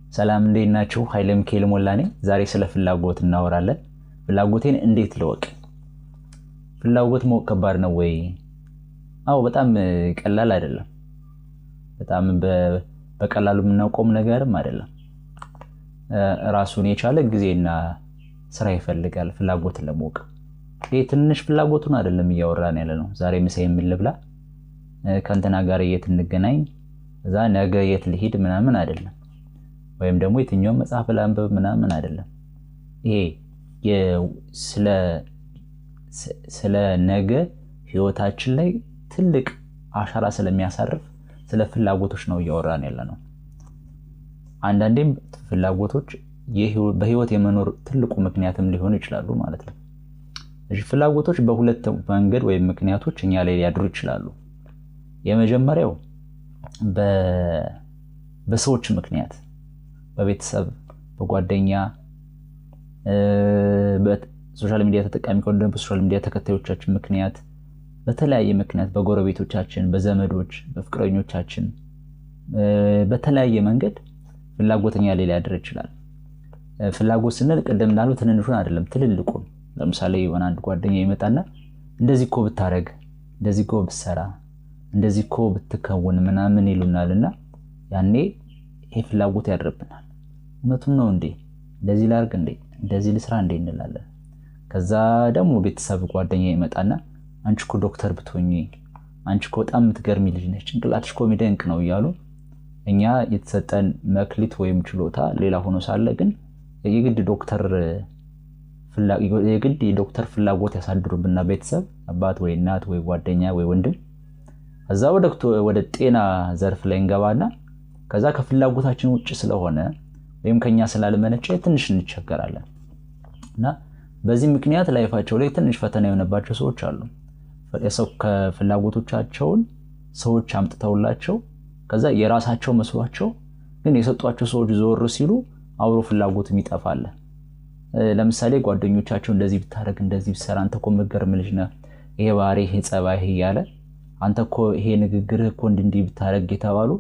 ሰላም እንዴት ናችሁ? ኃይለ ሚካኤል ሞላ ነኝ። ዛሬ ስለ ፍላጎት እናወራለን። ፍላጎቴን እንዴት ልወቅ? ፍላጎት ማወቅ ከባድ ነው ወይ? አዎ፣ በጣም ቀላል አይደለም። በጣም በቀላሉ የምናውቀውም ነገርም አይደለም። ራሱን የቻለ ጊዜና ስራ ይፈልጋል ፍላጎትን ለማወቅ። ይህ ትንሽ ፍላጎቱን አይደለም እያወራን ያለ ነው። ዛሬ ምሳ የምን ልብላ፣ ከእንትና ጋር የት እንገናኝ፣ እዛ ነገ የት ልሂድ ምናምን አይደለም። ወይም ደግሞ የትኛውን መጽሐፍ ላንብብ ምናምን አይደለም። ይሄ ስለ ነገ ህይወታችን ላይ ትልቅ አሻራ ስለሚያሳርፍ ስለ ፍላጎቶች ነው እያወራን ያለ ነው። አንዳንዴም ፍላጎቶች በህይወት የመኖር ትልቁ ምክንያትም ሊሆኑ ይችላሉ ማለት ነው። እሺ፣ ፍላጎቶች በሁለት መንገድ ወይም ምክንያቶች እኛ ላይ ሊያድሩ ይችላሉ። የመጀመሪያው በሰዎች ምክንያት፣ በቤተሰብ፣ በጓደኛ፣ በ social media ተጠቃሚ ከሆነ በ social media ተከታዮቻችን ምክንያት፣ በተለያየ ምክንያት፣ በጎረቤቶቻችን፣ በዘመዶች፣ በፍቅረኞቻችን፣ በተለያየ መንገድ ፍላጎት እኛ ላይ ሊያድር ይችላል። ፍላጎት ስንል ቅድም እንዳሉ ትንንሹን አይደለም፣ ትልልቁን። ለምሳሌ የሆነ አንድ ጓደኛ ይመጣና እንደዚህ እኮ ብታረግ፣ እንደዚህ እኮ ብትሰራ፣ እንደዚህ እኮ ብትከውን ምናምን ይሉናል እና ያኔ ይሄ ፍላጎት ያድርብናል። እውነቱን ነው እንዴ? እንደዚህ ላርግ እንዴ? እንደዚህ ልስራ እንዴ? እንላለን። ከዛ ደግሞ ቤተሰብ ጓደኛ ይመጣና አንቺ እኮ ዶክተር ብትሆኚ፣ አንቺ እኮ በጣም የምትገርሚ ልጅ ነች፣ ጭንቅላትሽ እኮ የሚደንቅ ነው እያሉ እኛ የተሰጠን መክሊት ወይም ችሎታ ሌላ ሆኖ ሳለ ግን የግድ የዶክተር ፍላጎት ያሳድሩብና ቤተሰብ፣ አባት ወይ እናት ወይ ጓደኛ ወይ ወንድም፣ ከዛ ወደ ጤና ዘርፍ ላይ እንገባና ከዛ ከፍላጎታችን ውጭ ስለሆነ ወይም ከኛ ስላልመነጨ ትንሽ እንቸገራለን። እና በዚህ ምክንያት life ኣቸው ላይ ትንሽ ፈተና የሆነባቸው ሰዎች አሉ። የሰው ከፍላጎቶቻቸውን ሰዎች አምጥተውላቸው ከዛ የራሳቸው መስሏቸው ግን የሰጧቸው ሰዎች ዞር ሲሉ አብሮ ፍላጎትም ይጠፋል። ለምሳሌ ጓደኞቻቸው እንደዚህ ብታደርግ፣ እንደዚህ ብትሰራ፣ አንተ እኮ የምትገርም ልጅ ነህ፣ ይሄ ባህሪ፣ ይሄ ጸባይ እያለ፣ አንተ እኮ ይሄ ንግግርህ እኮ እንዲህ ብታደርግ የተባሉ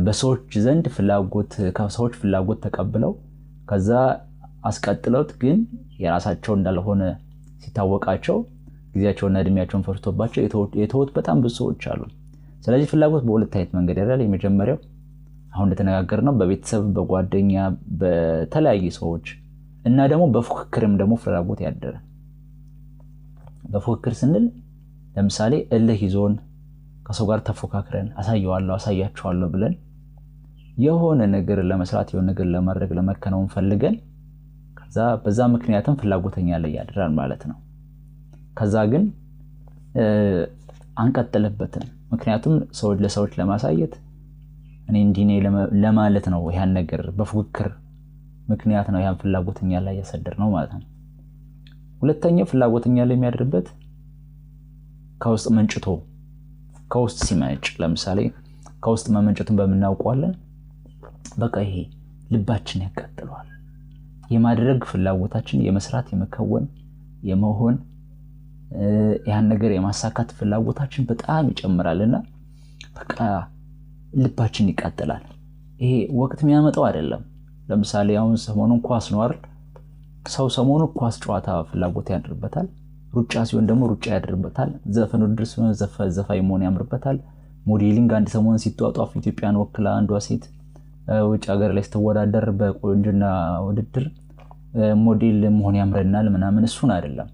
በሰዎች ዘንድ ፍላጎት ከሰዎች ፍላጎት ተቀብለው ከዛ አስቀጥለውት ግን የራሳቸው እንዳልሆነ ሲታወቃቸው ጊዜያቸውና እድሜያቸውን ፈጅቶባቸው የተዉት በጣም ብዙ ሰዎች አሉ። ስለዚህ ፍላጎት በሁለት አይነት መንገድ ያድራል። የመጀመሪያው አሁን እንደተነጋገርነው በቤተሰብ፣ በጓደኛ፣ በተለያዩ ሰዎች እና ደግሞ በፉክክርም ደግሞ ፍላጎት ያደረ። በፉክክር ስንል ለምሳሌ እልህ ይዞን ከሰው ጋር ተፎካክረን አሳየዋለሁ፣ አሳያቸዋለሁ ብለን የሆነ ነገር ለመስራት፣ የሆነ ነገር ለማድረግ፣ ለመከናወን ፈልገን ከዛ በዛ ምክንያትም ፍላጎተኛ ላይ ያድራል ማለት ነው። ከዛ ግን አንቀጥልበትም። ምክንያቱም ሰዎች ለሰዎች ለማሳየት እኔ እንዲህ ነኝ ለማለት ነው። ያን ነገር በፉክክር ምክንያት ነው ያን ፍላጎተኛ ላይ ያሳደር ነው ማለት ነው። ሁለተኛው ፍላጎተኛ ላይ የሚያድርበት ከውስጥ መንጭቶ፣ ከውስጥ ሲመነጭ፣ ለምሳሌ ከውስጥ መመንጨቱን በምናውቀዋለን። በቃ ይሄ ልባችን ያቃጥለዋል። የማድረግ ፍላጎታችን፣ የመስራት፣ የመከወን፣ የመሆን፣ ያን ነገር የማሳካት ፍላጎታችን በጣም ይጨምራልና በቃ ልባችን ይቃጠላል። ይሄ ወቅት የሚያመጣው አይደለም። ለምሳሌ አሁን ሰሞኑን ኳስ ነው አይደል? ሰው ሰሞኑን ኳስ ጨዋታ ፍላጎት ያድርበታል። ሩጫ ሲሆን ደግሞ ሩጫ ያድርበታል። ዘፈን ውድድር ሲሆን ዘፋኝ መሆን ያምርበታል። Modeling አንድ ሰሞን ሲጧጧፍ ኢትዮጵያን ወክላ አንዷ ሴት ውጭ ሀገር ላይ ስትወዳደር በቆንጅና ውድድር ሞዴል መሆን ያምረናል ምናምን። እሱን አይደለም፣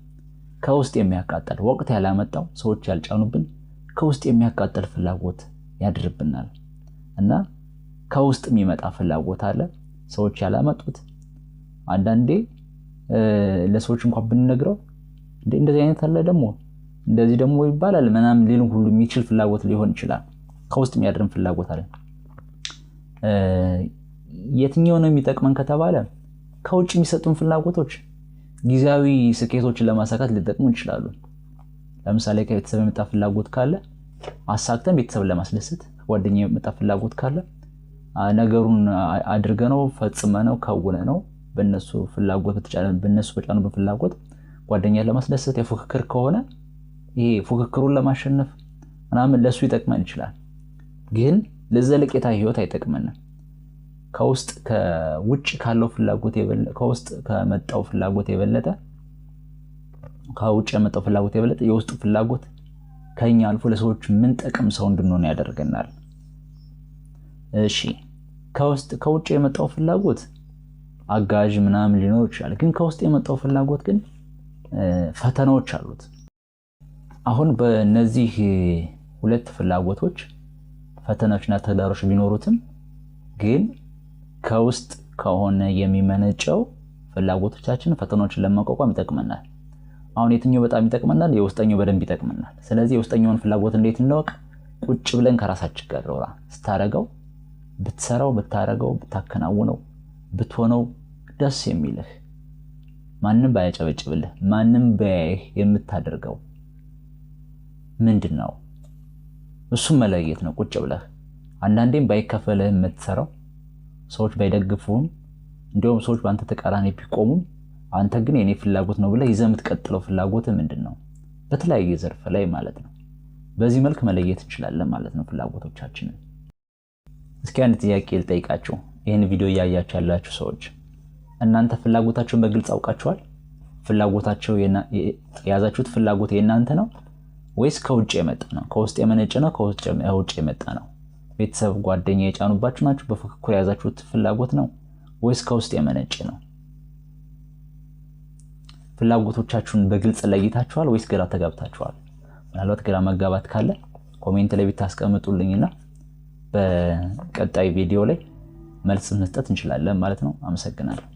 ከውስጥ የሚያቃጠል፣ ወቅት ያላመጣው፣ ሰዎች ያልጫኑብን ከውስጥ የሚያቃጠል ፍላጎት ያድርብናል። እና ከውስጥ የሚመጣ ፍላጎት አለ ሰዎች ያላመጡት። አንዳንዴ ለሰዎች እንኳን ብንነግረው እንደዚህ አይነት አለ ደግሞ፣ እንደዚህ ደግሞ ይባላል ምናምን ሊሉን ሁሉ የሚችል ፍላጎት ሊሆን ይችላል። ከውስጥ የሚያድርን ፍላጎት አለ። የትኛው ነው የሚጠቅመን ከተባለ ከውጭ የሚሰጡን ፍላጎቶች ጊዜያዊ ስኬቶችን ለማሳካት ሊጠቅሙ ይችላሉ። ለምሳሌ ከቤተሰብ የመጣ ፍላጎት ካለ አሳክተን ቤተሰብ ለማስደሰት፣ ጓደኛ የመጣ ፍላጎት ካለ ነገሩን አድርገነው፣ ፈጽመነው፣ ከውነነው በእነሱ ፍላጎት በእነሱ በጫኑብን ፍላጎት ጓደኛ ለማስደሰት፣ የፉክክር ከሆነ ይሄ ፉክክሩን ለማሸነፍ ምናምን ለሱ ይጠቅመን ይችላል። ግን ለዘለቄታ ህይወት አይጠቅመንም። ከውስጥ ከውጭ ካለው ፍላጎት የበለጠ ከውስጥ ከመጣው ፍላጎት የበለጠ ከውጭ የመጣው ፍላጎት የበለጠ የውስጡ ፍላጎት ከኛ አልፎ ለሰዎች ምን ጠቅም ሰው እንድንሆን ያደርገናል። እሺ ከውስጥ ከውጭ የመጣው ፍላጎት አጋዥ ምናምን ሊኖር ይችላል። ግን ከውስጥ የመጣው ፍላጎት ግን ፈተናዎች አሉት። አሁን በእነዚህ ሁለት ፍላጎቶች ፈተናዎችና ተግዳሮች ቢኖሩትም ግን ከውስጥ ከሆነ የሚመነጨው ፍላጎቶቻችን ፈተናዎችን ለመቋቋም ይጠቅመናል። አሁን የትኛው በጣም ይጠቅመናል? የውስጠኛው በደንብ ይጠቅመናል። ስለዚህ የውስጠኛውን ፍላጎት እንዴት እንወቅ? ቁጭ ብለን ከራሳችን ጋር ሮራ ስታረገው፣ ብትሰራው፣ ብታረገው፣ ብታከናውነው፣ ብትሆነው ደስ የሚልህ፣ ማንም ባያጨበጭብልህ፣ ማንም ባያይህ የምታደርገው ምንድን ነው? እሱም መለየት ነው። ቁጭ ብለህ አንዳንዴም ባይከፈልህ የምትሰራው፣ ሰዎች ባይደግፉህም፣ እንዲሁም ሰዎች በአንተ ተቃራኒ ቢቆሙም አንተ ግን የኔ ፍላጎት ነው ብለህ ይዘህ የምትቀጥለው ፍላጎት ምንድን ነው? በተለያየ ዘርፍ ላይ ማለት ነው። በዚህ መልክ መለየት እንችላለን ማለት ነው ፍላጎቶቻችንን። እስኪ አንድ ጥያቄ ልጠይቃችሁ። ይህን ቪዲዮ እያያችሁ ያላችሁ ሰዎች እናንተ ፍላጎታችሁን በግልጽ አውቃችኋል? ፍላጎታችሁ የያዛችሁት ፍላጎት የእናንተ ነው ወይስ ከውጭ የመጣ ነው? ከውስጥ የመነጨ ነው? ከውጭ የመጣ ነው? ቤተሰብ፣ ጓደኛ የጫኑባችሁ ናችሁ? በፉክክር የያዛችሁት ፍላጎት ነው ወይስ ከውስጥ የመነጨ ነው? ፍላጎቶቻችሁን በግልጽ ለይታችኋል ወይስ ግራ ተጋብታችኋል? ምናልባት ግራ መጋባት ካለ comment ላይ ብታስቀምጡልኝና በቀጣይ ቪዲዮ ላይ መልስ መስጠት እንችላለን ማለት ነው። አመሰግናለሁ።